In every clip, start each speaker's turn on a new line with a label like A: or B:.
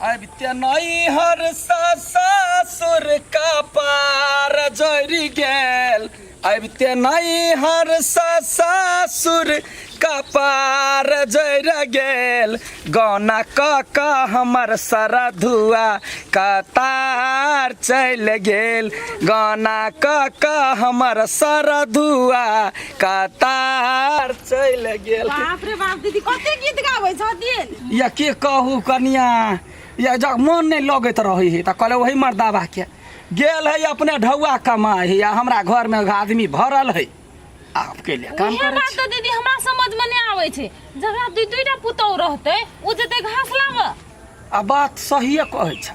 A: अबिते नैहर ससुर कपार जरि गेल, अबिते नैहर ससुर कपार जरि गेल, गौना कऽ कऽ हमर सरधुआ कतार चलि गेल, गौना कऽ कऽ हमर सरधुआ कतार चलि गेल।
B: बाप रे बाप, दीदी कते गीत गाबै छथिन।
A: या के कहू कनिया, या जब मन नहीं लगैत रहे है तऽ कहले वही मर्दाबा के गेल है अपने ढौआ कमाए है, आ हमरा घर में आदमी भरल है, आपके लिए काम
B: उहे
A: करै
B: बात
A: छी।
B: तऽ दीदी हमरा समझ में नहीं आबै छै, जकरा दुई दुईटा पुतहु रहतै ओ जेतै घास लाबऽ।
A: आ बात सहिए कहै छै,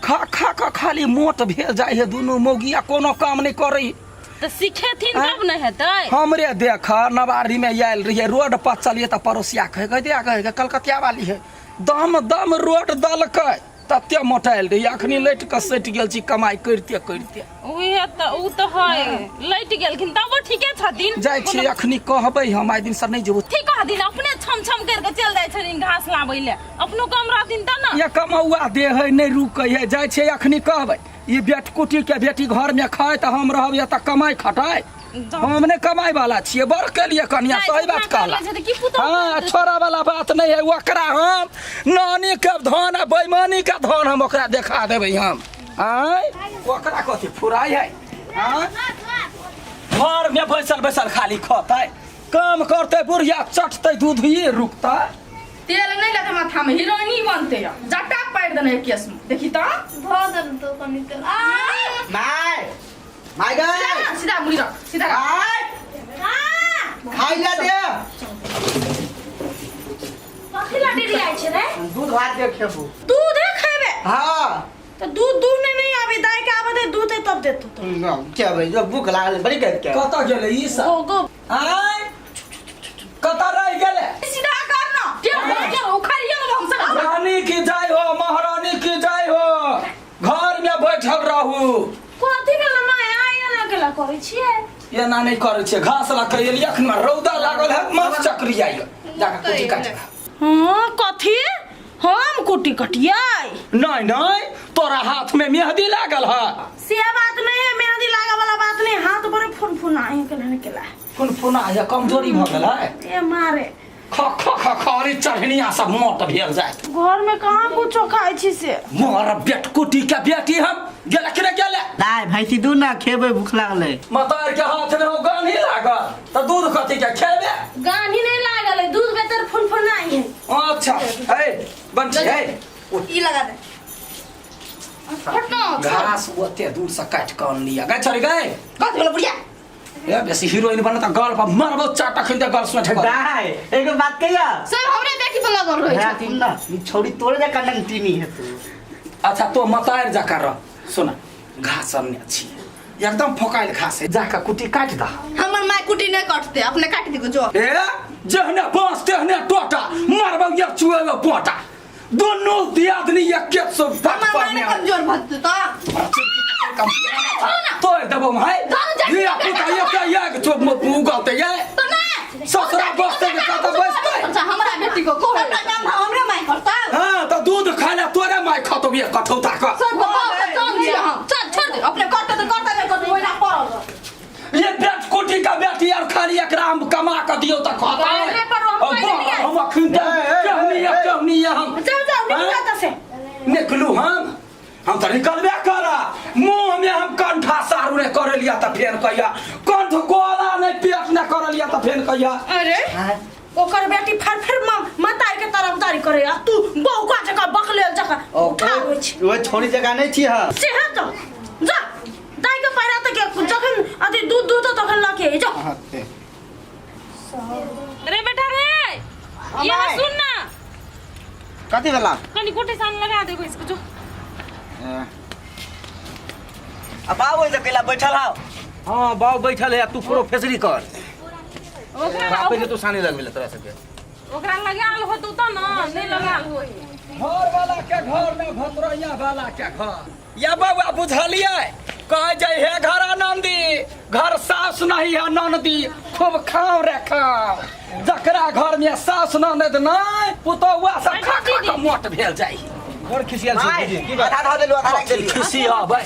A: खा खा कऽ खाली मोट भेल जाइ है दुनू मौगी, आ कोनो काम नहीं करै है।
B: तऽ सिखेथिन तब ने हेतै।
A: हमरे देख, नवारी में आयल रहिए, रोड पर चलिए तऽ पड़ोसिया कहे गए, दे गए कलकतिया वाली है, दम दम रोड दलकै, तते मोटायल रहिए, अखनी लटि कऽ सटि गेल छी कमाइ करिते करिते।
B: उहे तऽ उ तऽ है लटि गेलखिन तबो ठीके छथिन।
A: जाइ छी अखनी कहबै हम, आइ दिन से नहि जेबो।
B: ठीक कहथिन, अपने छम छम करि कऽ चलि जाइ छथिन घास लाबै लए, अपनो कम रहथिन तऽ ने।
A: ये कमौआ दे है नहि रुकै है, जाइ छियै अखनी कहबै, ई बेटकुटी के बेटी घर में खाय तऽ हम रहब एतऽ कमाइ खटाय, हम नहि कमाइ वाला छियै, बड़ के लिए कनिया
B: जाइ
A: सही
B: छै,
A: बात
B: अपना
A: कहला।
B: कर लै छै तऽ की पुतहु
A: हाँ,
B: करतै?
A: छोड़ा वाला बात नहीं है, ओकरा हम नानी के धन आ बेईमानी के धन हम ओकरा देखा देबै हम। आय ओकरा कथी फुराइ है? आँय घर में बैसल बैसल खाली खतै, काम करतै बुढ़िया चटतै दूध ही रुकतै।
C: तेल नहीं लेते माथा में हीरोइनी बनते या जटा पाड़ देने है केस में, देखी तो
D: धो देन तो कनी तेल। आ
E: my my गए
C: सीधा सीधा मुड़ी रख, सीधा रख।
E: My खाइ ला दे।
D: कथी ला दीदी आई छै रे?
E: दूध भात के खेबू।
D: दूधे खेबे?
E: हाँ।
D: तो दूध दूध में नहीं आबी, दाई के आबे दे दूध है तब देतो तो।
E: ना क्या भाई जो भूख लागल बड़ी कर के।
A: कतऽ गेलै ई सब?
D: गो गो।
A: आय कतऽ रहि गेलै?
C: सीधा कर ना, के के उखाड़िए ना हम सब।
A: रानी की जय हो, महारानी की जय हो, घर में बैठल रहू।
D: कथी भेल माय आइ एना केला करै छियै?
A: एना नहि करै छियै, घास लऽ कऽ एलियै, अखन रौदा लागल है, माथ चक्री आइयो जाकऽ कुटी काटि।
D: हाँ कथी हम कुटी कटियै?
A: नहीं नहीं, तोरा हाथ में मेहंदी लागल है।
D: से बात नहीं है, मेहंदी लागे वाला बात नहीं, हाथ बड़े फुनफुना है केला ने केला।
A: फुनफुना है, कमजोरी भऽ गेल है।
D: ए मारे
A: ख ख ख खरी चढ़निया सब मोट भेल जाए।
D: घर में कहाँ कुछो खाइ छी से।
A: मोर बेटकुटी के बेटी हम गेल कि नहि गेले?
E: दाय भैंसी दूध ना खेबै, भूख लागलै।
A: मतार के हाथ में हो गानी लागल तऽ दूध कथी के खेबे?
D: गानी नहीं लागल है, दूध बेतर फुनफुनाई है।
A: अच्छा ए बंटी ए
C: ई लगा दे।
A: घास ओते दूर से काटि कऽ अनलियै गै छोरी गै।
C: कथी भेलो बुढ़िया?
A: ए बेसी हीरोइन बनत गाल पर मारबो चाटा खिलते गाल सुन ठेका।
E: दाय एगो बात कहिया?
C: सब हमरे बेटी पर लगल रहै
E: हाँ,
C: छथिन।
E: ना ई छौड़ी तोरे जकाँ नंगटीनी है तू।
A: अच्छा तो मतार जका रह, सुन घास अनने छी एकदम फोकाइल घास है, जाके कुटी काटि दह।
C: हमर माय कुटी नहीं काटते, अपने काट दिगो जो।
A: ए जहने बांस तेहने टोटा, मारबो एक चुएबो पोटा, दोनों दियादनी एके सो बात
C: हमर
A: पर
C: माय
A: ने
C: ने कमजोर भत तो।
A: तोड़ देबो भाई, धिया पुता एक एक चो उगलते ये
C: तो नहीं
A: ससुरा बसते के कत बसते।
C: अच्छा हमरा बेटी को को सबटा काम हमरे माय करता।
A: हां त दूध खाना तोरे माय खतो ये कठौता क।
C: सब को चल छी हम, चल छोड़ दे अपने करते तो करते नहीं करते ओइना पड़ल रह।
A: ये बेट कुटी का बेटी यार खाली एकरा हम कमा क दियो त खाता है।
D: अरे पर हम
A: अब
D: पहिले
A: बा,
D: नहीं आए।
A: हम अखन त केहनी है, केहनी है हम।
D: जाओ जाओ निकलो
A: हाँ?
D: एतऽ से।
A: निकलू हम त निकलबे करा, मुंह में हम कंठा सारू ने करे लिया त फेन कहिया कंठ गोला ने पेट ने करे लिया त फेन कहिया।
D: अरे ओकर बेटी फर फर मतार के तरफदारी करे आ तू बौका जकाँ बकलेल जकाँ उठाबै छी।
E: ओ छौड़ी जकाँ नहि छी हम।
D: से है तो जा दाई के पैरा त के जखन अथी दूध दूध तखन लऽ के जा।
B: रे बेटा रे, यहाँ
E: माय।
B: सुन ना।
E: कथी भेला?
B: कनी गोटे सान लगा देबो इसको जो।
E: आ बाबू ओहि कैला बैठल हाव?
F: हाँ बाबू बैठल है, तू प्रोफेसरी कर।
B: ओकरा
F: बापे के तू सानी लगबे तोरा सबके।
B: ओकरा लगाल होतौ त ना, नहीं लगाल होई।
A: घर वाला के घर में भतरैया वाला के घर। या बउआ बुझलियै, कहे जे हे घर आनंदी, घर सास नहीं है ननदी, खूब खाओ रे खाओ। जकरा घर में सास ननद नहीं, पुतौआ सब खा खा के मोट भेल जाइ।
F: बड़ खिसियल छी बुझी की बात?
E: आधा धऽ देलू, आधा राखि देलू।
A: खुशी आबै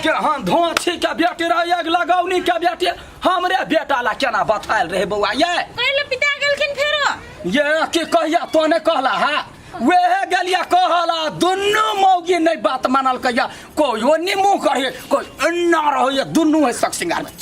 A: के हम धोछी के बेटी रहे, एक लगौनी के बेटी हमरे बेटा ला केना बतायल रहे बौआ ये।
B: कैले पिता गेलखिन फेरो?
A: ये की कहिया तो नहीं कहला हा, वेहे गेलिया कहला दुनू मौगी नहीं बात मानल कहिया, कोई ओनी मुंह करे कोई एन्ना रहे, दुनू है सक सिंगार में।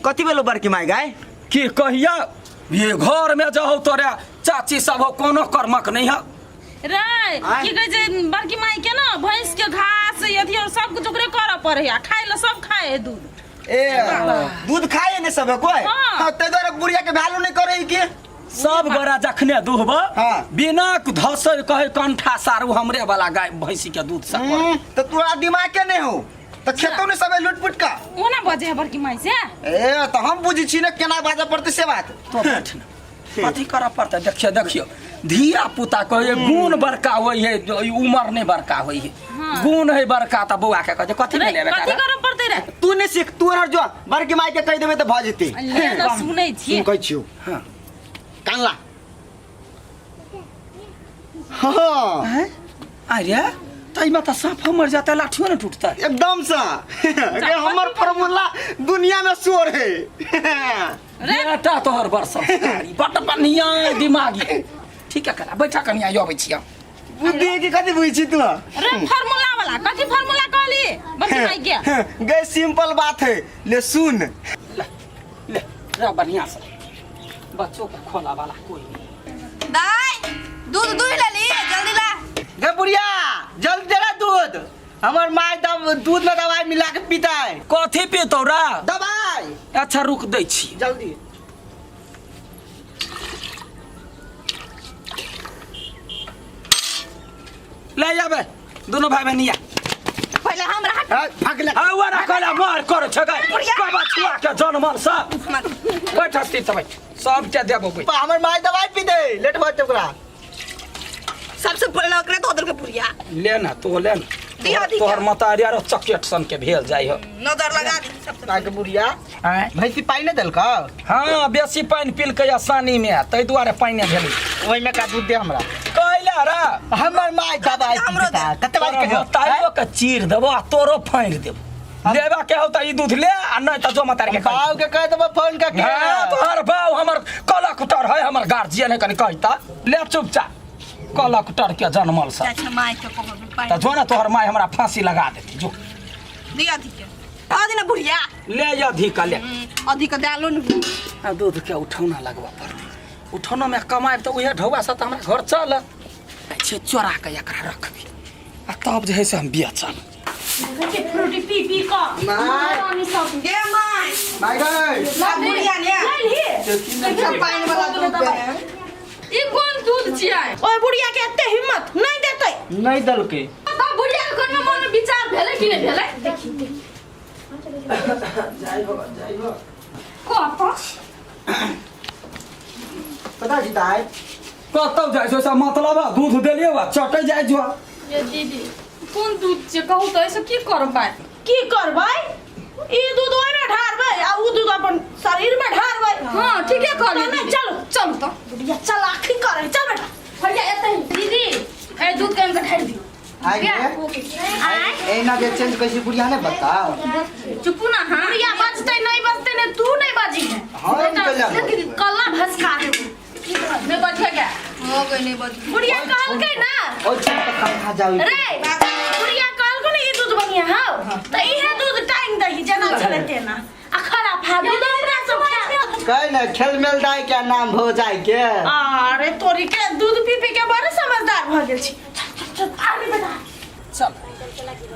E: कथी भेलो बड़की माय गाय?
A: की कहिया ये घर में जाओ तोरे चाची सब हो कोनो कर्मक नहीं है।
B: रे
E: आँय?
B: की कहै छै बड़की माई के ना भैंस के घास अथी और सब कुछ ओकरे करऽ पड़े है, खाइ लए सब खाए है दूध।
E: ए दूध खाए ने सब कोई?
B: हाँ।
E: हाँ, ताहि दुआरे बुढ़िया के वैल्यू नहीं करे की।
A: सब गोरा जखने दुहब
E: हाँ।
A: बिना धसे कहे कंठा सारू हमरे वाला गाय भैंसी के दूध से करे।
E: तो तोरा दिमाग के नहीं हो तो खेतों ने सब लूट पुट का
B: ओना बजे है बड़की माई से।
E: ए तो हम बुझी छी ने केना बाजऽ पड़तै से बात।
A: तो बैठ ना कथी करऽ पड़तै? देखियो देखियो धिया पुता कहे गुण बड़का होइ है, जो ई उमर नहीं बड़का होइ है।
B: हाँ।
A: गुण है बड़का तऽ बौआ के कहै कथी
B: रे,
A: भेलै बेटा?
B: कथी करऽ पड़तै रे?
E: तू नहीं सीख, तू हर जो बड़की माई के कहि देबै तऽ भऽ जेतै।
B: ले तऽ सुनै छियै।
E: सुन कहै छियौ।
A: हाँ।
E: कानला। हाँ।
A: अरे ताहिमे तऽ साँप मर जाता, लाठियो ने टूटता।
E: एकदम से रे हमर फॉर्मूला दुनिया में शोर है।
A: बेटा तोहर बड़ संस्कारी, बड़ बढ़िया दिमागी। ठीक है कला बैठा कनिया अबै छियै।
E: बुद्धि की कथी बुझै छी तू?
B: रे फार्मूला वाला कथी फार्मूला कहली बड़की माई के?
E: गए सिंपल बात है, ले सुन।
A: ले ले रे बढ़िया से बच्चों के खोला वाला कोई नहीं।
C: दाई दूध दूध लेली जल्दी ला।
E: गे बुढ़िया जल्दी दे रे दूध, हमर माय दब दूध में दवाई मिला के पीता है।
A: कथी पीतौ रे?
E: दवाई।
A: अच्छा रुक दै छी
E: जल्दी।
A: ले जाबे दोनों भाई बहन या।
C: पहले हम रहा।
E: हाँ, भाग ले।
A: हाँ, वो रखो ला, मार करो छगै। बाबा छुआ के जनमल सब। बैठ हस्ती सब बैठ। सब के देबो बैठ।
E: हमर माय दवाई पी दे, लेट भऽ जेतै ओकरा।
C: सबसे पहले ओकरे धो देलकै बुढ़िया।
A: ले ना तो ले ना।
C: दिया, दिया।
A: तोहर मतारी आरो चकेट सन के भेल जाइ हो।
C: नजर लगा दी सबसे।
E: ताके बुढ़िया
A: आँय?
E: भैंसी पानि नहि देलकौ?
A: हाँ बेसी पानि पीलकै आसानी में, ताहि दुआरे पानि भेलै।
E: ओहिमे का दूध दे हमरा।
A: कैला रे?
E: हमर माय दवाई पी
C: हमरो दे।
E: देता। कते बार
A: तोरा
E: कहियो?
A: मतारियो के चीर देबो आ तोरो फाड़ि देबो। लेबा के हो त ई दूध ले आ नहि त जो मतारी के कहि।
E: बाऊ के कह देबो फोन करके।
A: हाँ, तोहर बाऊ हमर कलकटर है, हमर गार्जियन है, कनि कहता ले चुपचाप। कलकटर के जनमल सब।
C: अच्छा माय के कहबो पानि।
A: त जो ना तोहर माय हमरा फांसी लगा देती जो।
C: दिया अधिक के। आ दे ना बुढ़िया।
A: ले अधिक ले।
C: अधिक दालो न।
A: आ दूध के उठौना लगबऽ पड़तै। उठौना में कमाएब तऽ उहे ढौआ से तऽ हमरा घर चलत। छै चोरा के एकरा रखबी आ तब जे है से हम बेचब।
D: के फ्रूटी पी पी क
E: माय।
D: रानी सब
C: गे my.
E: My गई।
C: ला बुढ़िया ने।
D: ले
C: सब पानि वाला दूध देने।
B: ई कोन दूध छियै?
D: ओए बुढ़िया के एते हिम्मत नहीं देतै।
E: नहीं देलकै।
B: तब बुढ़िया के कोनो मन में विचार भेलै कि नहि भेलै?
D: देखी देखी।
A: जाइ हो जाइ हो।
B: कत?
E: पता छी दाइ?
A: कतौ जाइ छौ से मतलब है, दूध देलियै वा चटै जाइ छौ।
B: ये दीदी कोन दूध छियै कहू तऽ, एहिसँ की करबै?
D: की करबै? ई दूध ओहिमे ढारबै आ ऊ दूध अपन शरीर में ढारबै।
B: हाँ ठीके कहलियै
D: नहि,
B: दीदी।
D: चलू।
B: चलू तऽ।
D: बुढ़िया चलाकी करे, चल बेटा।
B: भैया एतै दीदी ए दूध के हमके ढारि दियौ।
E: आइ गे।
D: आँय?
E: एना जे चेंज कैसे बुढ़िया ने बताओ।
B: चुपू ना। हाँ
D: बुढ़िया बजतै नहीं बजतै नहीं तू नहीं बजी है।
E: हाँ, हम कैला
D: देखी कल्ला भसका देबो।
B: नहीं बजे के।
C: हो गई नहीं बज।
D: बुढ़िया कहलकै ना।
E: ओ छोट पर खा खा जाओ।
D: रे बुढ़िया कहलको ने ई दूध बढ़िया हौ त इहे दूध टांग दही जेना छलै तेना आ खराब हा दूध हमरा सब खा।
E: कह ना खेल मेल दाई क्या नाम हो जाए के।
D: अरे तोरी के दूध पी पी के बड़ समझदार भ गेल छी। चल चल चल आरे बेटा
A: चल।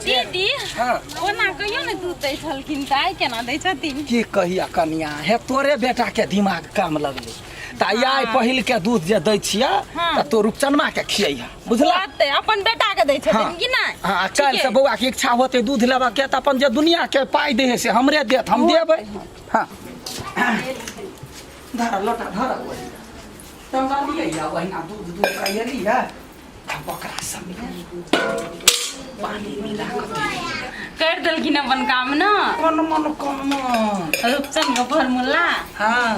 B: दीदी
A: हाँ।
B: ओना कहियो ने दूध दै छलखिन तऽ आइ केना दै छथिन?
A: की कहिया कनिया हे तोरे बेटा के दिमाग काम लगलै तऽ आइ पहिल के दूध जे दै छियै
B: हाँ।
A: तऽ तो रूपचनमा के खियैहा बुझला?
B: बात अपन बेटा के दै छथिन
A: हाँ।
B: कि नहि?
A: हाँ काल्हि से बौआ के इच्छा होतै दूध लेबऽ के तऽ अपन जे दुनिया के पाइ दै है से हमरे देत, हम देबै। हाँ धर लोटा धर ओहि टंगलियै या ओहिना दूध दूध के एलियै आ बकरा सब पानी मिला कऽ
B: कर देलखिन अपन काम न।
A: कोन मन कोन मन
B: रूपचन के फॉर्मूला।
A: हाँ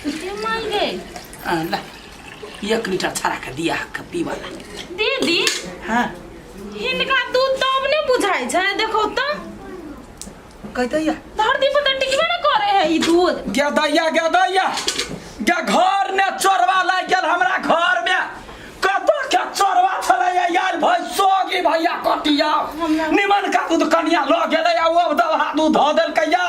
B: के माल गई?
A: हाँ, ला। 1 लीटर छड़ा के दिया के पीबा ला।
B: दीदी
E: हाँ
B: हिनका दूध तब नहि बुझाइ छै देखो तऽ
E: कहते या
B: धरती पर तऽ टिकबे ने करे है ई दूध
A: गे दैया गे दैया गे घर ने चोरवा लागि गेल हमरा घर में कतऽ के चोरवा छलैया यार भाई सोगी भैया कटिया निमन का दूध कनिया लऽ गेलै आ ओ दवा दूध धऽ देलकैया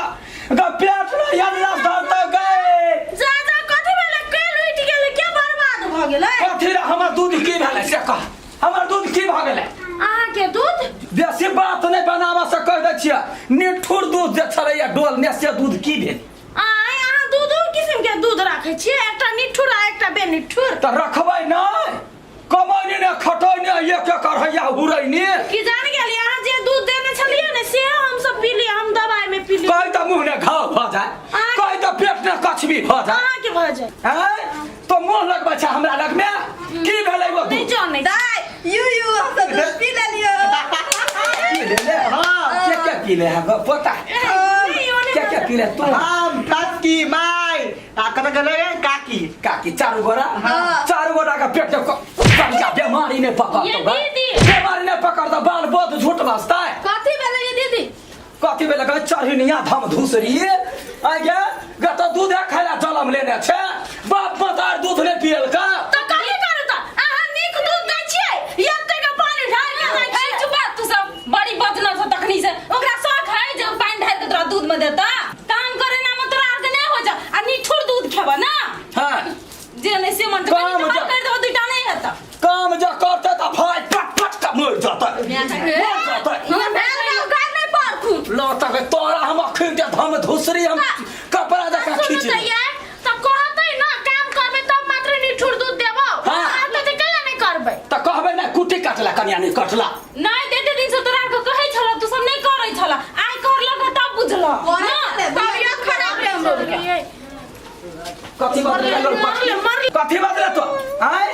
A: ग पेट ने अन्ना धरतौ गए
D: जा जा कथी भेलै के लुटि गेलै के बर्बाद भऽ गेलै
A: कथी रे हमर दूध की भेलै से कह हमर दूध की भऽ गेलै
D: अहाँके दूध
A: बेसी बात नहि बनाबऽ से कहि दै छियै निठुर दूध जे छलैया डोल ने से दूध की भेल
D: आय अहाँ दू दू किसिम के दूध राखै छियै एकटा निठुर आ एकटा बेनिठुर
A: तऽ रखबै नहि कमैनी ने खटैनी एक एक अढ़ैया हुरैनी
D: की जान गेलियै अहाँ जे दूध देने छलियै ने से हम सब पी लियै हम दवाई में पी लियै
A: कहि तऽ मुँह ने घाव भऽ जाय कहि तऽ पेट ने कछबी भऽ जाय
D: अहाँके भऽ जाय
A: आँय तो मुँह लगबै छै हमरा लगमे की भेलै ओ
D: नहि
A: दूध
D: जानै
C: दाइ यू यू हम सब दूध पी लेलियो
A: पी लेले
E: हाँ।
A: के के पी ले है पोता
D: नहीं, ओ नहीं
A: के के पी ले तू
E: हम काकी माय आ कत गेलै रे काकी
A: काकी चारू गोरा
C: हाँ।
A: चारू गोरा के पेट में कनिका बीमारी नहीं पकड़तो
B: ये
A: गा।
B: दीदी।
A: बीमारी नहीं पकड़तो बाल बोध झूठ बसता है
C: कथी भेलै ये दीदी
A: कथी भेलै कहै चढ़िनिया धम धूसरी आइ गे गे तऽ दूधे खाय ला जलम लेने छै बाप मतार दूध नहि पियलका
D: तऽ कथी करू तऽ अहाँ नीक दूध दै छियै एते के पानि ढारि के दै
B: ए,
D: छियै
B: चुप बा, तू सब बड़ी बदना छ तखनी से ओकरा शौक है जे पानि ढारि के तोरा दूध में देता काम करे ना में तोरा आर के नहीं हो जा आ निठुर दूध खेबा ना
A: हाँ
B: जे नहीं से मन
A: काम
B: कनि
A: जा-
B: कर देबो दुईटा नहीं हेता
A: काम जे करतै तऽ भाय पट पट के मरि जेतै मरि जेतै
C: भेल नहि पड़थुन
A: लऽ तक तोरा हम अखन के धम धूसरी हम कपड़ा जकाँ
D: सुनू
A: खींच
D: तऽ
A: लेब।
D: ये तऽ कहतै ना काम करबै तब मात्र निठुर दूध देबौ
A: हाँ।
D: आ तऽ केला नहि करबै
A: तऽ कहबै ने कुट्टी कटला कनिया नहि कटला
B: नहीं देते दिन से तोरा आर के कहै छला तू सब नहीं करै छला आइ करलक तब बुझल
C: करै छलै, तबियत खराब रहै हमरो के।
A: कथी बदले
D: मरले, मरले।
A: कथी बदले तो आय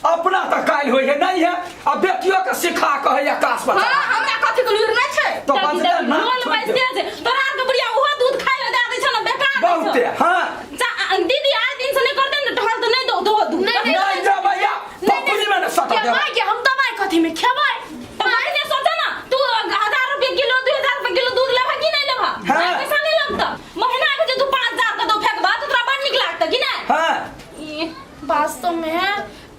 A: अपना तऽ काल्हि होइ है नहीं है आ बेटियो के सिखा कहे आकाश पर
C: हाँ हमरा कथी के लूर नहि छै
A: तो बजले ना
B: मोल
A: छोड़ि
B: बजते
A: दे।
B: छै तोरा आर के बुढ़िया ओहो दूध खाइ लए दए दै छै ने बेकार छै।
A: बहुते हाँ
B: जा दीदी आइ दिन से नहीं करते ने टहल तऽ नहीं दो दो दूध
D: नहीं,
A: नहीं जा भैया पपड़ी में न सटा
D: के
A: देबै
D: माय के हम दवाई कथी में खेबै
B: तऽ माय सोचा ना तू 1000 रुपये किलो 2000 रुपये किलो दूध लेबा कि नहीं लेबा
A: हाँ।
B: पैसा नहीं लगता महीना के जे तू 5000 के दो फेंकबा तो तोरा बड़ नीक लागता कि नहीं
A: हाँ
D: ई, वास्तव में है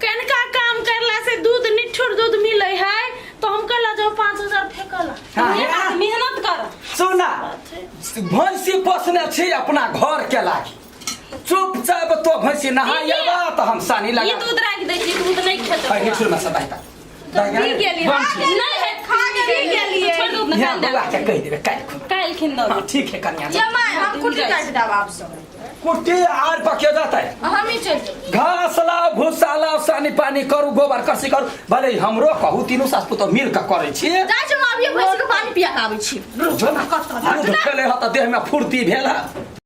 D: कनका काम करला से दूध निठुर दूध मिले है तो हम कहला जो 5000 फेंकला
A: हाँ,
B: मेहनत मेहनत कर
A: सुना भैंसी पोसने छी अपना घर के लागी चुपचाप तो भैंसी नहाइबा तऽ हम सानी
B: ई
A: लगा
B: दूध राख दे छी दूध नहीं खेतौ
A: अरे निठुर में सदाई तक
C: पी गेली
A: बम छी।
B: नहीं है
C: खा गेली
B: छोड़ दूध ना
A: यहाँ
B: काल्हि
A: बौआ
B: दे
A: के कहि देबै काल्हि खुना
B: काल्हि खिन दो
A: हाँ ठीक है कन्या
C: ये माय हम कुट्टी काटि देब आब सब
A: कुट्टी आर पके जेतै
C: हम ही चलि जेबै
A: घास लाओ भूसा लाओ सानी पानी करू गोबर करसी करू भले हमरो कहू तीनू सास पुतोह मिल के करै छी
C: जाइ छी हम अभिये भैंसी के पानी पिया के आबै छी
A: दूध खेले ह तऽ देह में फुर्ती भेल है